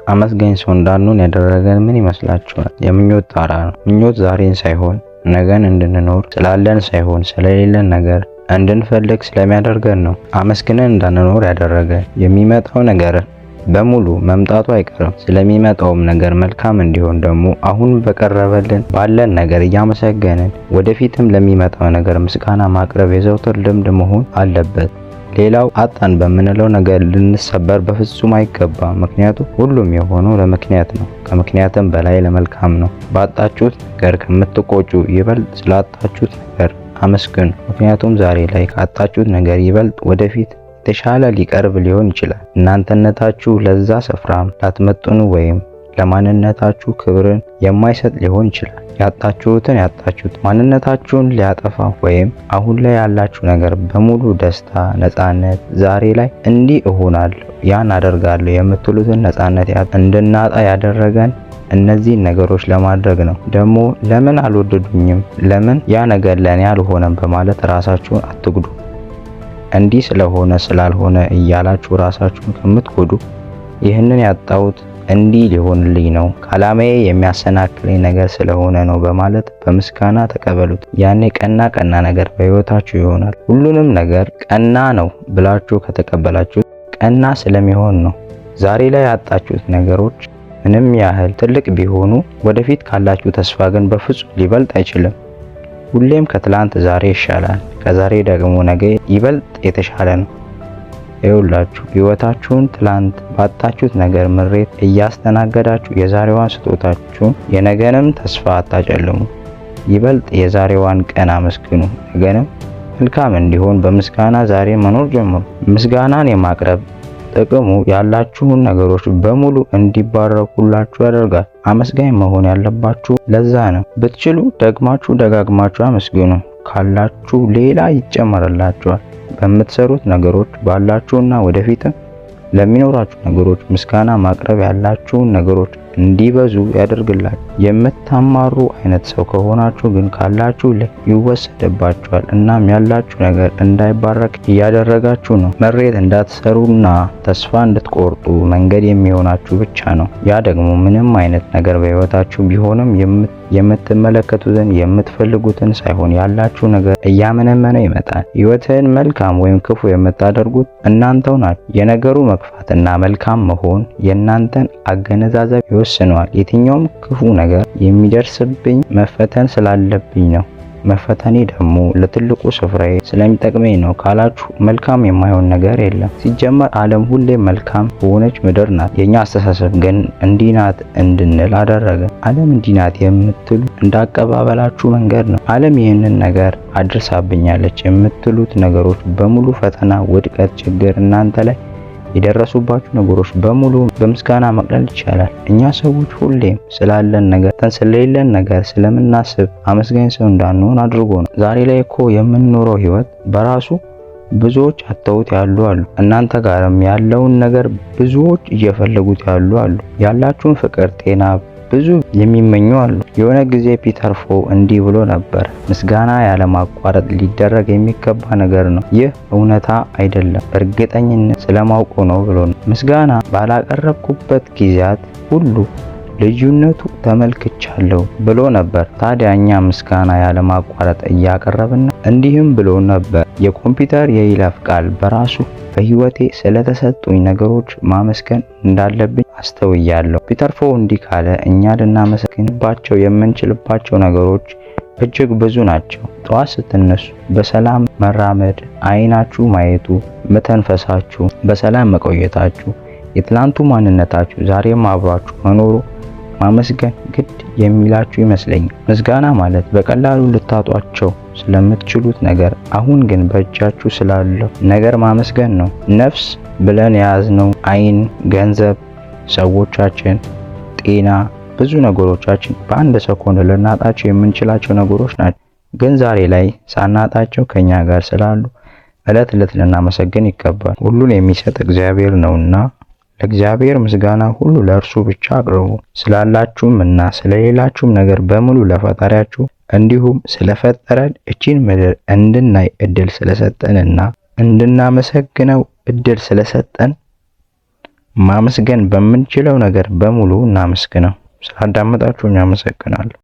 አመስጋኝ ሰው እንዳንሆን ያደረገን ምን ይመስላችኋል? የምኞት ጣራ ነው። ምኞት ዛሬን ሳይሆን ነገን እንድንኖር፣ ስላለን ሳይሆን ስለሌለን ነገር እንድንፈልግ ስለሚያደርገን ነው። አመስግነን እንዳንኖር ያደረገን የሚመጣው ነገር በሙሉ መምጣቱ አይቀርም። ስለሚመጣውም ነገር መልካም እንዲሆን ደግሞ አሁን በቀረበልን ባለን ነገር እያመሰገንን ወደፊትም ለሚመጣው ነገር ምስጋና ማቅረብ የዘውትር ልምድ መሆን አለበት። ሌላው አጣን በምንለው ነገር ልንሰበር በፍጹም አይገባም። ምክንያቱም ሁሉም የሆነው ለምክንያት ነው፣ ከምክንያትም በላይ ለመልካም ነው። ባጣችሁት ነገር ከምትቆጩ ይበልጥ ስላጣችሁት ነገር አመስግኑ። ምክንያቱም ዛሬ ላይ ካጣችሁት ነገር ይበልጥ ወደፊት የተሻለ ሊቀርብ ሊሆን ይችላል። እናንተነታችሁ ለዛ ስፍራም ላትመጥኑ ወይም ለማንነታችሁ ክብርን የማይሰጥ ሊሆን ይችላል። ያጣችሁትን ያጣችሁት ማንነታችሁን ሊያጠፋ ወይም አሁን ላይ ያላችሁ ነገር በሙሉ ደስታ፣ ነፃነት፣ ዛሬ ላይ እንዲህ እሆናለሁ ያን አደርጋለሁ የምትሉትን ነፃነት እንድናጣ ያደረገን እነዚህን ነገሮች ለማድረግ ነው። ደግሞ ለምን አልወደዱኝም፣ ለምን ያ ነገር ለእኔ አልሆነም በማለት ራሳችሁን አትጉዱ። እንዲህ ስለሆነ ስላልሆነ እያላችሁ ራሳችሁን ከምትጎዱ ይህንን ያጣሁት እንዲህ ሊሆንልኝ ነው፣ ከዓላማዬ የሚያሰናክለኝ ነገር ስለሆነ ነው በማለት በምስጋና ተቀበሉት። ያኔ ቀና ቀና ነገር በሕይወታችሁ ይሆናል። ሁሉንም ነገር ቀና ነው ብላችሁ ከተቀበላችሁት ቀና ስለሚሆን ነው። ዛሬ ላይ ያጣችሁት ነገሮች ምንም ያህል ትልቅ ቢሆኑ ወደፊት ካላችሁ ተስፋ ግን በፍጹም ሊበልጥ አይችልም። ሁሌም ከትላንት ዛሬ ይሻላል፣ ከዛሬ ደግሞ ነገ ይበልጥ የተሻለ ነው። ይኸውላችሁ ሕይወታችሁን ትላንት ባጣችሁት ነገር ምሬት እያስተናገዳችሁ የዛሬዋን ስጦታችሁን የነገንም ተስፋ አታጨልሙ። ይበልጥ የዛሬዋን ቀን አመስግኑ። ነገንም መልካም እንዲሆን በምስጋና ዛሬ መኖር ጀምሩ። ምስጋናን የማቅረብ ጥቅሙ ያላችሁን ነገሮች በሙሉ እንዲባረኩላችሁ ያደርጋል። አመስጋኝ መሆን ያለባችሁ ለዛ ነው። ብትችሉ ደግማችሁ ደጋግማችሁ አመስግኑ። ካላችሁ ሌላ ይጨመርላችኋል። በምትሰሩት ነገሮች ባላችሁና ወደፊትም ለሚኖራችሁ ነገሮች ምስጋና ማቅረብ ያላችሁን ነገሮች እንዲበዙ ያደርግላችሁ። የምታማሩ አይነት ሰው ከሆናችሁ ግን ካላችሁ ላይ ይወሰድባችኋል። እናም ያላችሁ ነገር እንዳይባረክ እያደረጋችሁ ነው። መሬት እንዳትሰሩና ተስፋ እንድትቆርጡ መንገድ የሚሆናችሁ ብቻ ነው። ያ ደግሞ ምንም አይነት ነገር በሕይወታችሁ ቢሆንም የምትመለከቱትን የምትፈልጉትን ሳይሆን ያላችሁ ነገር እያመነመነ ይመጣል። ሕይወትህን መልካም ወይም ክፉ የምታደርጉት እናንተው ናችሁ። የነገሩ መክፋትና መልካም መሆን የእናንተን አገነዛዘብ ይወስነዋል። የትኛውም ክፉ ነገር የሚደርስብኝ መፈተን ስላለብኝ ነው፣ መፈተኔ ደግሞ ለትልቁ ስፍራዬ ስለሚጠቅመኝ ነው ካላችሁ መልካም የማይሆን ነገር የለም። ሲጀመር ዓለም ሁሌ መልካም በሆነች ምድር ናት። የኛ አስተሳሰብ ግን እንዲህ ናት እንድንል አደረገ። ዓለም እንዲህ ናት የምትሉ እንዳቀባበላችሁ መንገድ ነው። ዓለም ይህንን ነገር አድርሳብኛለች የምትሉት ነገሮች በሙሉ ፈተና፣ ውድቀት፣ ችግር፣ እናንተ ላይ የደረሱባችሁ ነገሮች በሙሉ በምስጋና መቅለል ይቻላል። እኛ ሰዎች ሁሌም ስላለን ነገር ስለሌለን ነገር ስለምናስብ አመስጋኝ ሰው እንዳንሆን አድርጎ ነው። ዛሬ ላይ እኮ የምንኖረው ህይወት በራሱ ብዙዎች አጥተውት ያሉ አሉ። እናንተ ጋርም ያለውን ነገር ብዙዎች እየፈለጉት ያሉ አሉ። ያላችሁን ፍቅር፣ ጤና ብዙ የሚመኙ አሉ። የሆነ ጊዜ ፒተር ፎ እንዲህ ብሎ ነበር፣ ምስጋና ያለማቋረጥ ሊደረግ የሚገባ ነገር ነው። ይህ እውነታ አይደለም፣ እርግጠኝነት ስለማውቀው ነው ብሎ ነው። ምስጋና ባላቀረብኩበት ጊዜያት ሁሉ ልዩነቱ ተመልክቻለሁ ብሎ ነበር። ታዲያ እኛ ምስጋና ያለማቋረጥ እያቀረብን ነው? እንዲህም ብሎ ነበር፣ የኮምፒውተር የይለፍ ቃል በራሱ በህይወቴ ስለተሰጡኝ ነገሮች ማመስገን እንዳለብኝ አስተውያለሁ። ፒተር ፎ እንዲህ ካለ እኛ ልናመሰግንባቸው የምንችልባቸው ነገሮች እጅግ ብዙ ናቸው። ጠዋት ስትነሱ በሰላም መራመድ፣ አይናችሁ ማየቱ፣ መተንፈሳችሁ፣ በሰላም መቆየታችሁ፣ የትላንቱ ማንነታችሁ ዛሬም አብሯችሁ መኖሩ ማመስገን ግድ የሚላችሁ ይመስለኛል። ምስጋና ማለት በቀላሉ ልታጧቸው ስለምትችሉት ነገር አሁን ግን በእጃችሁ ስላለው ነገር ማመስገን ነው። ነፍስ ብለን የያዝነው አይን፣ ገንዘብ፣ ሰዎቻችን፣ ጤና፣ ብዙ ነገሮቻችን በአንድ ሰኮንድ ልናጣቸው የምንችላቸው ነገሮች ናቸው። ግን ዛሬ ላይ ሳናጣቸው ከኛ ጋር ስላሉ እለት እለት ልናመሰግን ይገባል። ሁሉን የሚሰጥ እግዚአብሔር ነውና ለእግዚአብሔር ምስጋና ሁሉ ለእርሱ ብቻ አቅርቡ። ስላላችሁም እና ስለሌላችሁም ነገር በሙሉ ለፈጣሪያችሁ እንዲሁም ስለፈጠረን እቺን ምድር እንድናይ እድል ስለሰጠንና እንድናመሰግነው እድል ስለሰጠን ማመስገን በምንችለው ነገር በሙሉ እናመስግነው። ስላዳመጣችሁኝ አመሰግናለሁ።